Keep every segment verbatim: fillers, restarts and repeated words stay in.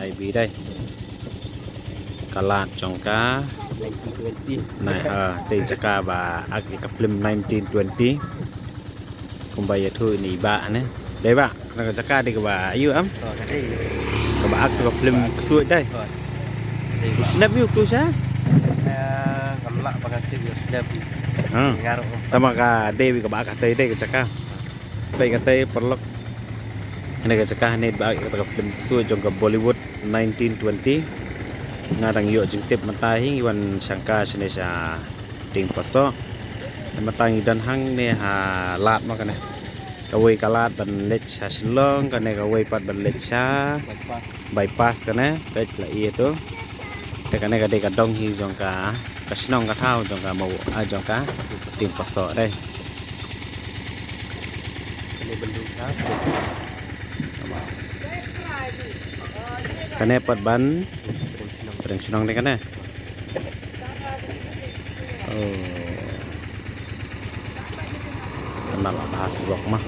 Ai bi dei. Ka lad jong ka. Nineteen twenty. Nai ha, te jaka ba ak ïa ka film nineteen twenty. Kumba ïathuh ïa i bah ne. Dei bah, na ka jaka dei kaba ïoh em. Oh, ka dei. Kaba ak tu ka film ksuid dei. Oh. Dei. U snap ïoh tu sha? Eh, ngam lah ba ka tip ïoh snap. Ha. Ngar. Tama ka dei kaba ak ka dei dei ka jaka. Peit katei paralok. Kane ka jaka ne ba ïa kata ka film ksuid jong ka Bollywood nineteen twenty. Nga dang ïoh jingtip mynta hi ngi wan shangka shane sha Diengpasoh. Mynta ngi don hangne ha lad ma kane. Kawei ka lad ban leit sha Shillong, kane kawei pat ban leit sha Bypass. Bypass kane, peit la ïa tu. Te kane ka dei ka dong hi jong ka, ka shnong ka thaw jong ka Mawbah, ah, jong ka Diengpasoh dei. Kane bynta. Kane pat ban pyrshang shnong dei kane. Oh. Kane la bha surok ma.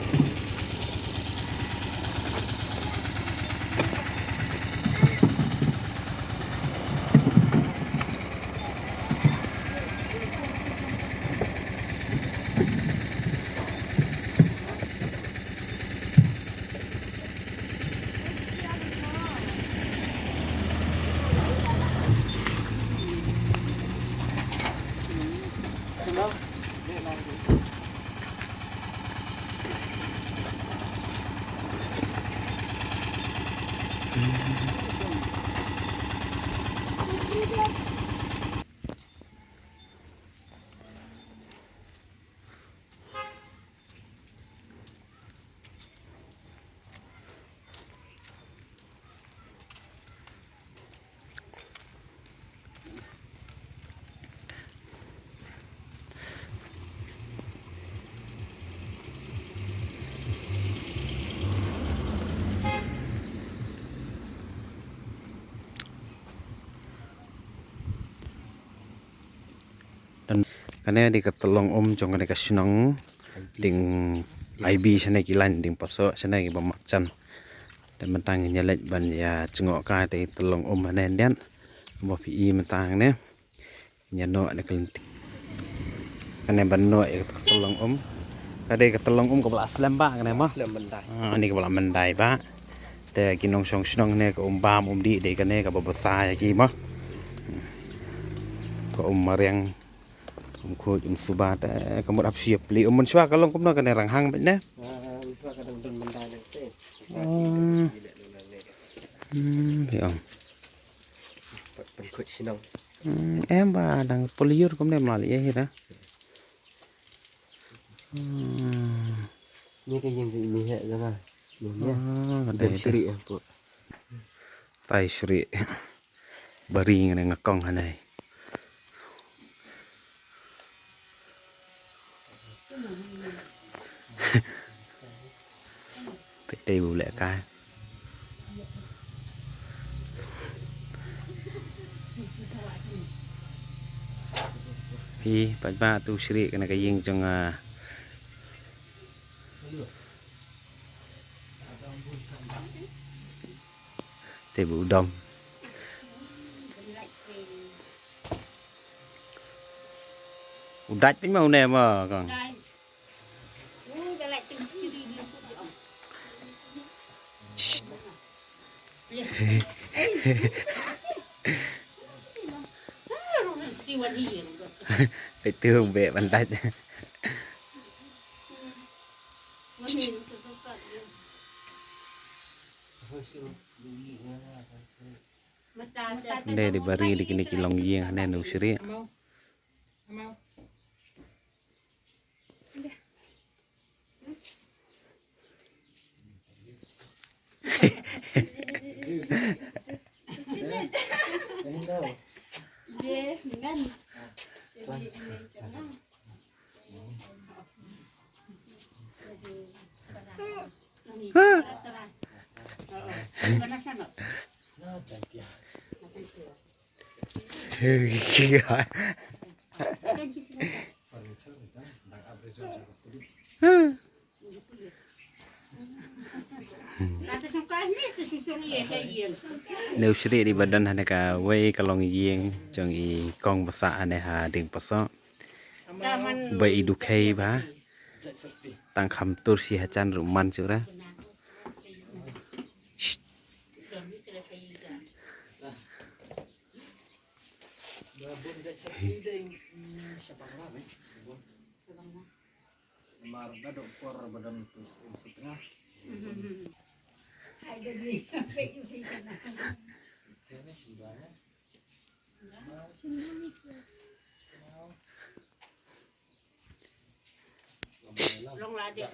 Kane dei ka tyllong um jong kane ka shnong Dieng, I B shane ki lain Diengpasoh shane ki ba mak jan. Te mynta ngin ïa leit ban ïa jngoh ka te tyllong um hane ndian. Ba phi i mynta hangne. Ïa noh ne ka lynti. Kane ban noh ïa ka tyllong um. Ka dei ka tyllong um kaba la slem ba kane mo. Slem myndai. Ah, ni kaba la myndai ba. Te ki nongshong shnong ne ka um bam um dih dei kane kaba basa ïa ki mo. Ka um mariang. Um khuid um suba te ka mut hap shu ïa plie. Um mynshuwa ka long kumno kane ranghang bad ne. Ah, mynshuwa ka dang don myndai ne te. Hmm. Hmm, ïa. Pat pynkhuid shnong. Hmm, em ba dang pule ïur kumne ma la ïa hi da. Hmm. Ni ka ïing ka ini he jong nga. Ni ni. Ah, ka dei. Shri eh pu. Tai shri. Bari nga ne nga kong hanai. Peit dei bu leh kai. Hi, peit ba tu shri kane ka ïing jong, ah, te bu dom. U dait pyn ma une ma kong. Itu be ban dait. Nde di bari di kine ki long ïing hane nu shri. Neu shri di ba don hane ka wei ka long ïing jong i kong basa hane ha ding paso. Ba i dukhei ba. Tang kham tur shi hachan ruman chura. Shh. Mar da dok por ba don tu setengah. Ini sudah ya. Long la deh.